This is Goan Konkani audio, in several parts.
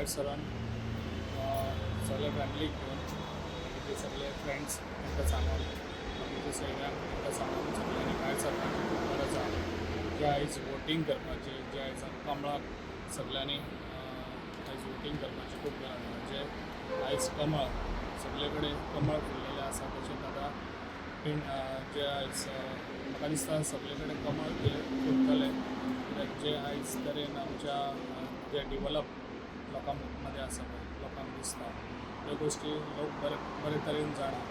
भायर सरून सगळे फॅमिलीक घेवन, बाकीचे सगळे फ्रेंड्स तांकां सांगून, बाकीचे सगळ्यांक तांकां सांगून सगळ्यांनी भायर सरपाची खूब गरज आसा. जे आयज वोटींग करपाचें, जे आयज कमळाक सगळ्यांनी आयज वोटींग करपाची खूब गरज आसा. जे आयज कमळ, सगळे कडेन कमळ फुल्लेलें आसा. तशेंच आतां जे आयज म्हाका दिसता सगळे कडेन कमळ ते फुलतलें, कित्याक जे आयज तरेन आमच्या जे डिवलप लोकां मदें आसा पळय, लोकांक दिसता, त्यो गोश्टी लोक बरे बरे तरेन जाणा.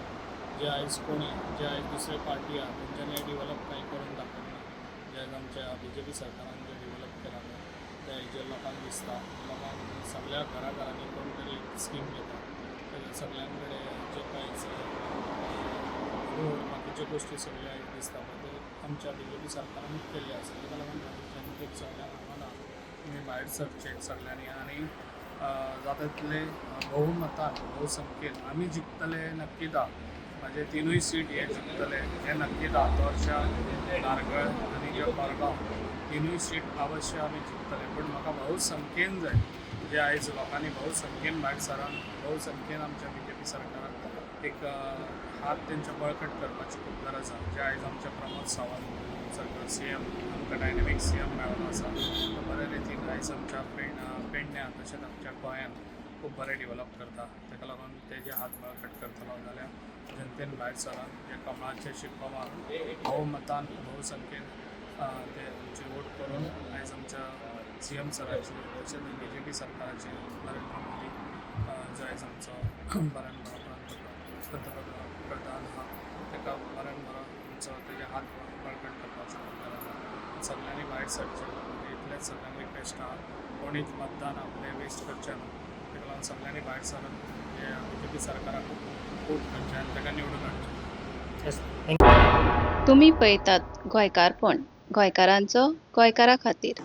जे आयज कोणी जे आयज दुसरे पार्टी आहा, तेंच्यांनी डिवलप कांय करून दाखोवंक ना. जे आयज आमच्या बीजेपी सरकारान जे डिवलप केलां पळय, तें जे लोकांक दिसता. लोकांक सगळ्या घरा घरांनी कोण तरी स्कीम घेता, सगळ्यां कडेन जे कांय रोड, बाकीच्यो गोश्टी सगळ्यो आयज दिसता पळय, ते आमच्या बीजेपी सरकारानूच केल्ले आसा. ताका लागून जनतेक सगळ्यांक सांगना, तुमी भायर सरचे सगळ्यांनी आनी जाता तितले बहुमतान, बहुसंख्येन आमी जिखतले नक्कीच आहा. म्हाजे तिनूय सीट हे जिखतले हें नक्कीच आहा. तोरशा, धारगळ आनी जे कोरगांव, तिनूय सीट अवश्य आमी जिखतले. पूण म्हाका बहुसंख्येन जाय. जे आयज लोकांनी बहुसंख्येन भायर सरून बहुसंख्येन आमच्या बीजेपी सरकाराक एक हात तेंचे बळकट करपाची खूब गरज आसा. जे आयज आमचे प्रमोद सावंत सरकार सीएम, आमकां डायनेमीक सीएम मेळ्ळो आसा. तो बरे रितीन आयज आमच्या पेडण्यां तशेंच आमच्या गोंयांत खूब बरें डिवलप करता. ताका लागून तेजे हात बळकट करतलो जाल्यार जनतेन भायर सरून जे कमळाचे शिक्को मारून बहुमतान, बहुसंख्येन ते आमचे वोट करून आयज आमच्या सीएम सराचे तशेंच बीजेपी सरकाराचे, नरेंद्र मोदी जो आयज आमचो बऱ्यान बरो पंतप्रधान आहा, ताका बऱ्यान बरो आमचो तेजे हात बळकट करपाचो खूब गरज आहा. सगळ्यांनी भायर सरचें इतलेंच सगळ्यांक रिक्वेस्ट आहा. कोणीच मतदान आपलें वेस्ट करचें न्हू. ताका लागून सगळ्यांनी भायर सरून हे बीजेपी सरकाराक वोट करचें आनी ताका निवडून हाडचें. Yes, thank you. तुमी पळयतात गोंयकारपण, गोंयकारांचो गोंयकारा खातीर.